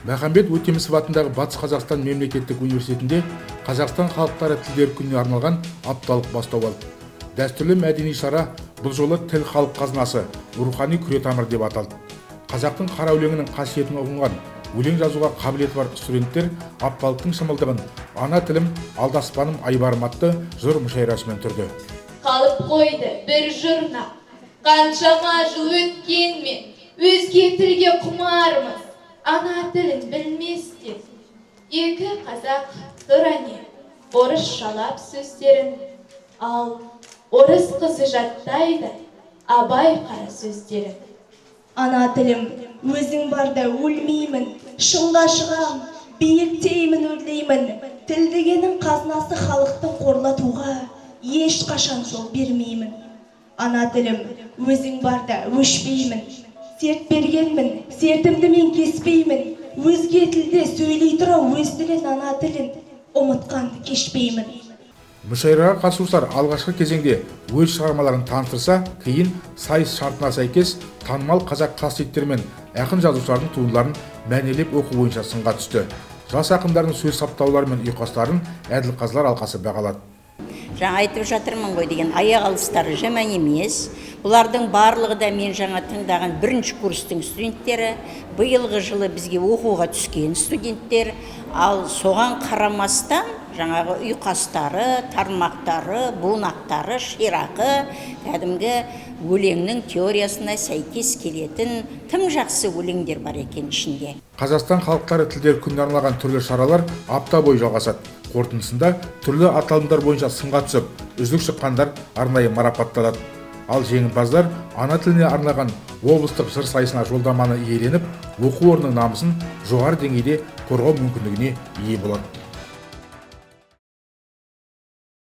Махамбет Өтемісов атындағы Батыс Қазақстан мемлекеттік университетінде Қазақстан халықтары тілдері күніне арналған апталық бастау алды. Дәстүрлі мәдени шара бұл жолы «Тіл – халық қазынасы, рухани күретамыр» деп аталды. Қазақтың қара өлеңінің қасиетін ұғынған, өлең жазуға қабілеті бар студенттер апталықтың шымылдығын «Ана тілім, алды аспаным, айбарым» атты жыр мүшәйрасымен түрді. Қалып қойды бір жұрнақ. Қаншама жыл өткенмен, өзге тілге құмармыз ана тілін білместен. Екі қазақ тұр, әне, орысшалап сөздерін, ал орыс қызы жаттайды Абай қара сөздерін. Ана тілім, өзің барда өлмеймін, шыңға шығам, биіктеймін, өрлеймін. Тіл дегенің қазынасы, халықтың қорлатуға ешқашан жол бермеймін. Ана тілім, өзің барда өшпеймін, серт бергенмін, сертімді мен кеспеймін. Өзге тілде сөйлей тұра, өз тілін, ана тілін ұмытқанды кешпеймін. Мүшәйраға қатысушылар алғашқы кезеңде өз шығармаларын таныстырса, кейін сайыс шартына сәйкес танымал қазақ классиктері мен ақын жазушылардың туындыларын мәнерлеп оқу бойынша сынға түсті. Жас ақындардың сөз саптаулары мен ұйқастарын әділқазылар алқасы бағалады. Жаңа айтып жатырмын ғой деген, аяқ алыстары жаман емес. Бұлардың барлығы да мен жаңа тыңдаған бірінші курстың студенттері, биылғы жылы бізге оқуға түскен студенттер. Ал соған қарамастан, жаңағы ұйқастары, тармақтары, бунақтары ширақы, кәдімгі өлеңнің теориясына сәйкес келетін тым жақсы өлеңдер бар екен ішінде. Қазақстан халықтары тілдері күніне арналған түрлі шаралар апта бойы жалғасады. Қорытындысында түрлі аталымдар бойынша сынға түсіп, үздік шыққандар арнайы марапатталады. Ал жеңімпаздар ана тіліне арналған облыстық жыр сайысына жолдаманы иеленіп, оқу орнының намысын жоғары деңгейде қорғау мүмкіндігіне ие болады.